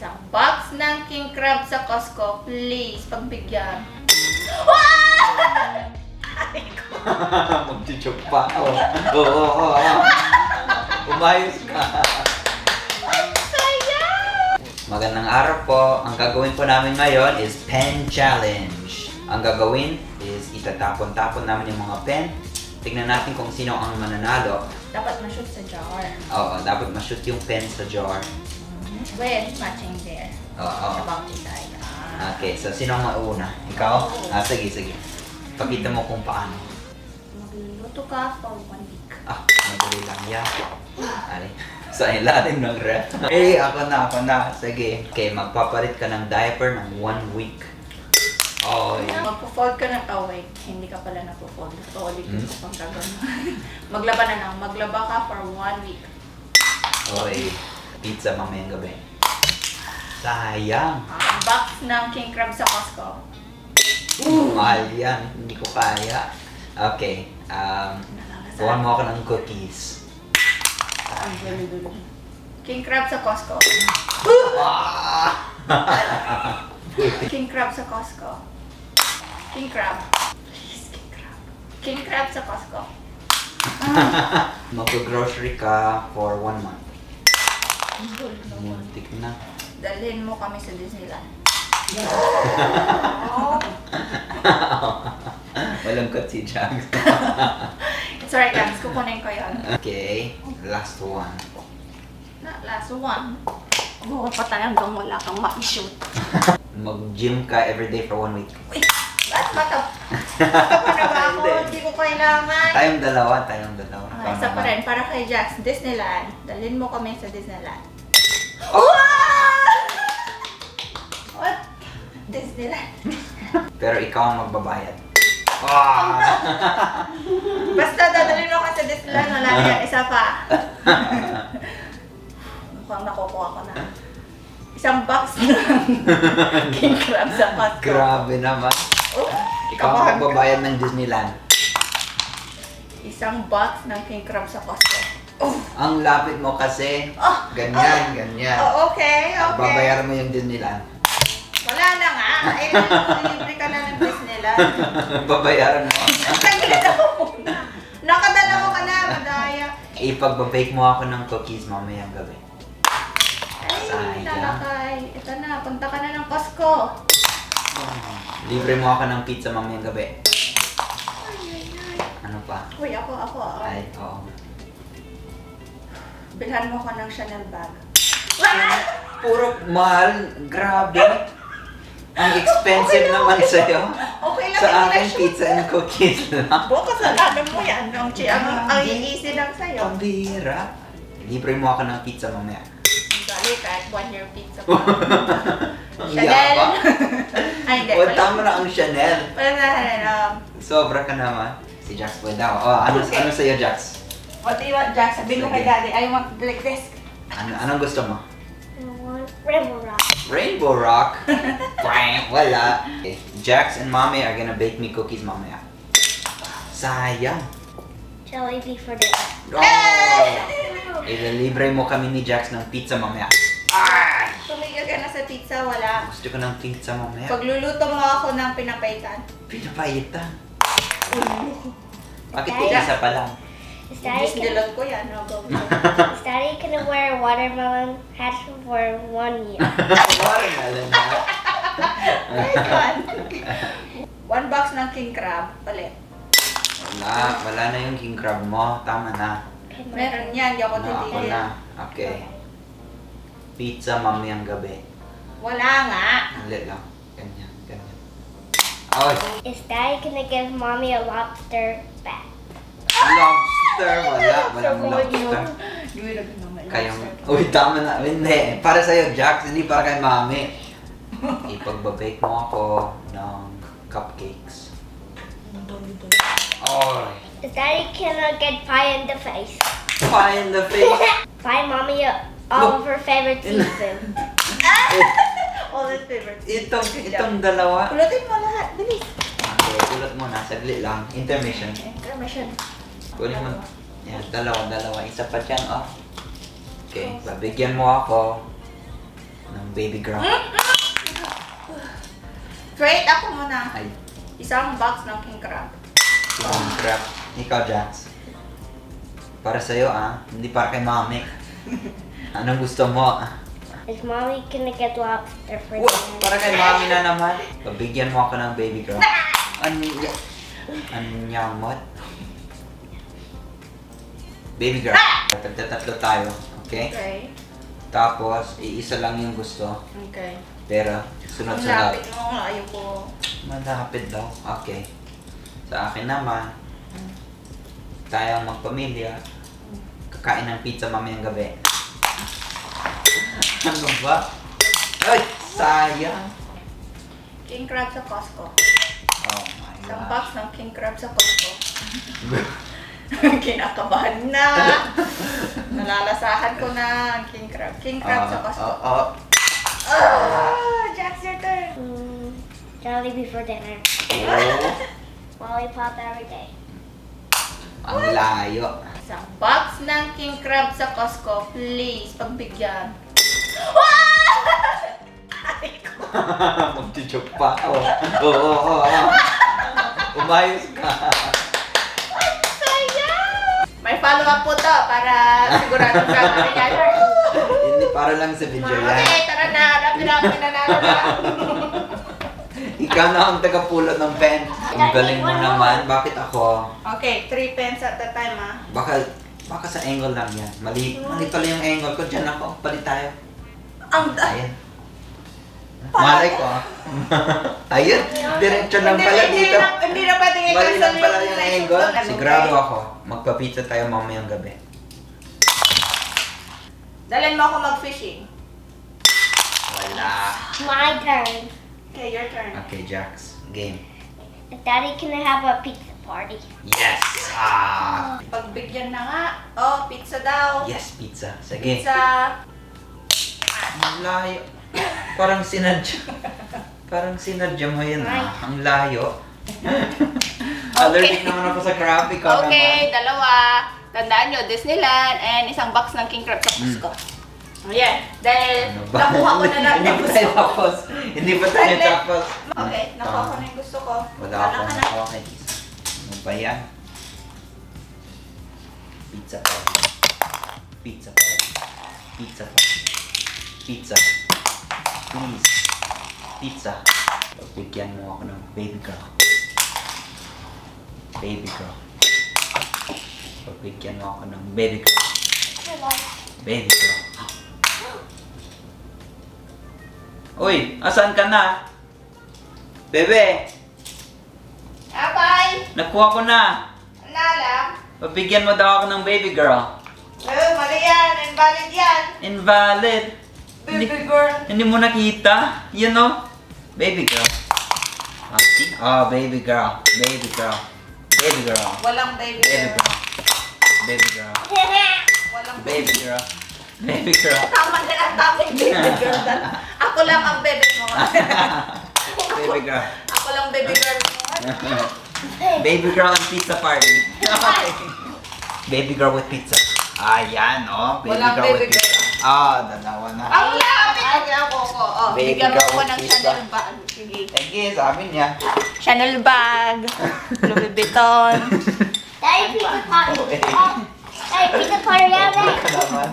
Isang box ng king crab sa Costco. Please, pagbigyan. Mag-chuchok pa. Oo. Umayos ka. Saya! Magandang araw po. Ang gagawin po namin ngayon is pen challenge. Ang gagawin is itatapon-tapon namin yung mga pen. Tignan natin kung sino ang mananalo. Dapat ma-shoot sa jar. Oo, dapat ma-shoot yung pen sa jar. With matching there. Oo. Sa bounty side. Okay, so sino ang mauna? Ikaw? Sige. Pakita mo kung paano. Magluluto ka for 1 week. Madali lang yan. Alay, sa ilalim ng ref. Ako na. Sige. Okay, magpapalit ka ng diaper ng 1 week. Magpo-fold ka ng away. Hindi ka pala nagpo-fold. So, ulit yung pang gagawin. Maglaba na lang. Maglaba ka for 1 week. Okay. Pizza mamayang gabi. Sayang. Box ng king crab sa Costco. Mahal yan. Hindi ko kaya. Okay. Buwan mo ako ng cookies. King crab sa Costco. King crab sa Costco. King crab. Please, king crab. King crab sa Costco. Mag-grocery ka for 1 month. Muntik na. Dalhin mo kami sa Disneyland. Malungkot si Jags. It's alright guys, kukunin ko yan. Okay. Last one. Last one. Buka pa tayo hanggang wala kang ma-shoot. Mag-gym ka everyday for 1 week. Uy! Ba't pa to? Ito na ba ako? Hindi ko kailangan. Tayong dalawa. Isa pa rin, para kay Jax, Disneyland. Dalhin mo kami sa Disneyland. Oh! What? Disneyland. Pero ikaw ang magbabayad. Basta dadalhin mo ka sa Disneyland, wala na yan. Isa pa. Mukhang nakukuha ko na. Isang box ng king crab sa Costco. Grabe naman. Ikaw ang magbabayad ng Disneyland. Isang box ng king crab sa Costco. Ang lapit mo kasi. Ganyan. Okay. Babayaran mo yung Disneyland. Wala na nga. Libre ka na ng Disneyland. Babayaran mo. Saglit ako muna. Nakadalawa ka na, madaya. Ipag-bake mo ako ng cookies mamayang gabi. Ay, talakay. Ito na, punta ka na ng Costco. Libre mo ako ng pizza mamayang gabi. Ano pa? Uy, ako. Ay, oo. Bilhan mo ko ng Chanel bag. Puro mahal. Grabe. Ang expensive naman sa'yo. Okay lang. Sa akin, pizza and cookies lang. Bukas kasalanan mo yan. Ang easy lang sa'yo. Ang bihira. Libre mo ako ng pizza mamaya. Dali, kahit 1 year pizza pa. Ang Chanel. yaba. Ay, hindi. O, tama na ang Chanel. Wala na. Sobra ka naman. Si Jax po daw. Ano sa'yo, Jax? What do you want, Jack? Sabihin mo kay Daddy, I want like this. Anong gusto mo? I want Rainbow Rock. Rainbow Rock? Wala. Okay. Jax and Mommy are gonna bake me cookies mamaya. Sayang. Jollibee for dinner. Ililibre mo kami ni Jax ng pizza mamaya. Tumigil ka na sa pizza, wala. Gusto ko ng pizza mamaya. Pagluluto mo ako ng pinapaitan. Pinapaitan. Bakit Daddy. isa pa lang? Is Daddy Disneyland ko yan. No? Go. is Daddy gonna wear a watermelon hat for 1 year? Watermelon na. One box ng king crab. Palit. Wala na yung king crab mo. Tama na. Meron yan. Di ako Ako titigil. na. Okay. Pizza mamayang gabi. Wala nga. Ulit lang. Ganyan. Oh, Is Daddy gonna give Mommy a lobster bat? lobster. Walang lobster. Uy, tama na. Hindi. Para sa'yo, Jax. Hindi para kay Mami. Ipag-bake mo ako ng cupcakes. Is Daddy gonna get pie in the face? Pie in the face. Buy Mommy all of her favorite seafood. All his favorite. Itong dalawa. Pulutin mo lahat. Bilis. Okay, kulot mo na. Saglit lang. Intermission. Intermission. Kunin mo. Yan, dalawa. Isa pa dyan, oh. Okay, babigyan mo ako. ng baby girl. Wait, ako muna. Ay, Isang box ng king crab. king crab. Ikaw, Jax. Para sa'yo, hindi para kay mami. Anong gusto mo? Is mommy gonna get lobster for Wow, dinner? para kay mami na naman. Pabigyan mo ako ng baby girl. Anyamot. Baby girl. Tatlo tayo. Okay? Okay. Tapos, iisa lang yung gusto. Okay. Pero, Ang sunod-sunod. lapit mo, ayaw ko. Malapit daw. Okay. Sa akin naman, tayong magpamilya, kakain ng pizza mamayang gabi. Ano ba? Ay! Sayang! King crab sa Costco. Oh my Isang God. box ng king crab sa Costco. Kinakabahan na. Nalalasahan ko na ang king crab. King crab sa Costco. Jack's your turn. Jollibee for dinner. Oh, Lollipop every day. ang layo. Isang box ng king crab sa Costco. Please, pagbigyan. Magchuchok pa ako. Oo. Umayos ka. May follow-up po to para sigurado sa mangyayari. Hindi, para lang sa video yan. Okay, tara na. Rapi-rapi na natin. Ikaw na ang tagapulot ng pen. Ang galing mo naman. Bakit ako? Okay, 3 pens at a time Baka sa angle lang yan. Mali pala yung angle ko. Diyan ako. Palit tayo. Ang Ayan. Malay ko. Ayun. Diretso lang pala dito. Hindi na patingin Mali lang pala yung Ano angle. Sigurado ako. Magpapizza tayo mamayang gabi. Dalhin mo ako mag-fishing. Wala. My turn. Okay, your turn. Okay, Jax. Game. Daddy, can I have a pizza party? Yes! Pagbigyan na nga. Oh, pizza daw. Yes, pizza. Sige. Pizza. Ang layo. Parang sinadya mo yun Ang layo. Allergic naman ako sa crab. Ikaw Okay, naman. dalawa. Tandaan nyo, Disneyland and isang box ng king crab sa Costco. Ayan, dahil Ano ba? nakuha ko na lang Hindi yung pa gusto tayo ko. tapos. Hindi pa tayo Saglit. tapos. Okay, nakuha ko na yung gusto ko. Wala Wala akong ka na. nakuha kay Lisa. Ano ba yan? Pizza party. Pizza party. Pizza party. Pizza. Please. Pizza. Pagbigyan mo ako ng baby girl. Baby girl. Pagbigyan mo ako ng baby girl. Baby girl. Uy, asan ka na? Bebe, Abay! nakuha ko na. Nala. Pagbigyan mo daw ako ng baby girl. Mali yan. Invalid yan. Invalid. Baby girl. Hindi mo nakita? You know? Baby girl. See? Oh, baby girl. Baby girl. Baby girl. Walang baby Baby girl. girl. Baby girl. Walang Baby girl. Baby girl. Tama na lang tama yung baby girl. Ako lang ang baby mo. Baby girl. Ako lang baby girl mo. Baby girl and pizza party. Baby girl with pizza. Ayan, oh. Baby Walang girl baby with pizza. Ah, dalawa na. Ang lapit! Okay, ako. Oh, Baby bigyan mo girl ako with ng pizza. Chanel bag. Sige. Sige, sabi niya. Chanel bag. Louis Vuitton. Daddy, pizza party. Daddy, pizza party out there. Naman.